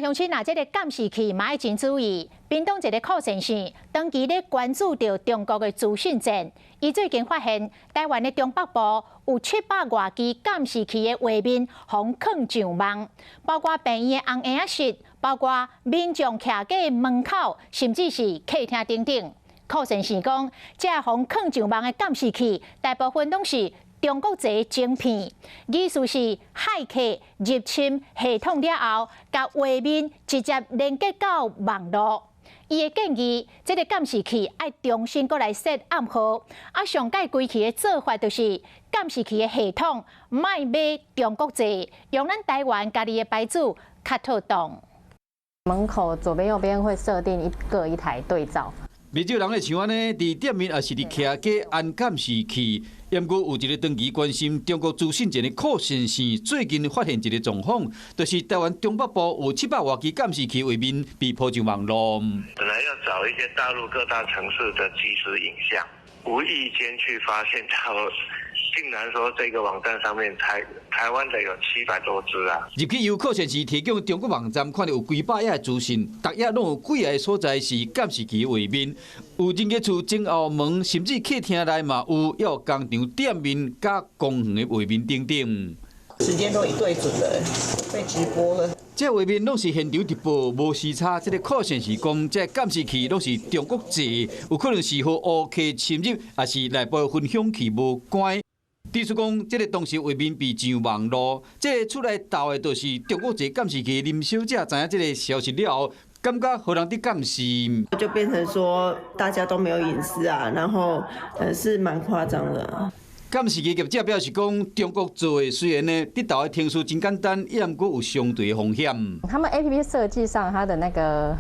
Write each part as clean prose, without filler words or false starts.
鄉親若這个監視器嘛愛真注意。屏東一个柯先生長期咧關注著中國的資訊戰，伊最近發現台灣的中北部有700外支監視器的畫面，予人囥上網，包括病院的紅嬰仔室，包括民眾徛家門口，甚至是客廳等等。柯先生講，這予人囥上網的監視器，大部分攏是中國製晶片，意思是駭客入侵系統了後，共畫面直接連結到網路。伊會建議，這个監視器愛重新閣來設暗號。啊，上蓋規氣的做法就是監視器的系統莫買中國製，用咱台灣家己的牌子較妥當。門口左邊右邊會設定一個一台對照。袂少人會像按呢，佇店面抑是佇徛家安監視器。毋過有一个長期關心中國資訊戰的柯先生，最近發現一个狀況，就是台灣中北部有700外支監視器畫面被鋪上網路。本來要找一些大陸各大城市的即時影像，無意間去發現到，竟然說這個網站上面台灣的有700多支啊！入去由柯先生提供中國網站，看著有幾百頁的資訊，逐頁攏有幾个所在是監視器畫面，有人家厝前後門，甚至客廳內嘛有，抑有工廠店面佮公園的畫面等等。時間都一對準的，被直播了。這畫面攏是現場直播，無時差。這个柯先生講，這監視器攏是中國製，有可能是予烏客侵入，抑是內部分享器無關。指出講，這个當時畫面被上網路，這个出來鬥的就是中國製監視器。林小姐知影這个消息了後，感覺予人佇監視，就變成說大家都沒有隱私啊，然後是蠻誇張的。監視器業者表示講，中國做的雖然呢，得到的程序真簡單，抑毋過有相對的風險。他們 APP 設計上，它的那個，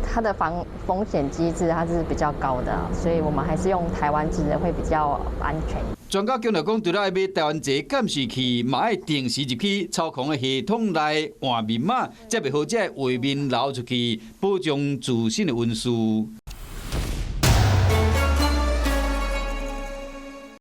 它的防風險機制，它是比較高的，所以我們還是用台灣製的會比較安全。專家強調講，除了愛買台灣製監視器，嘛愛定時入去操控的系統內換密碼，才袂予這畫面流出去，保障自身的隱私。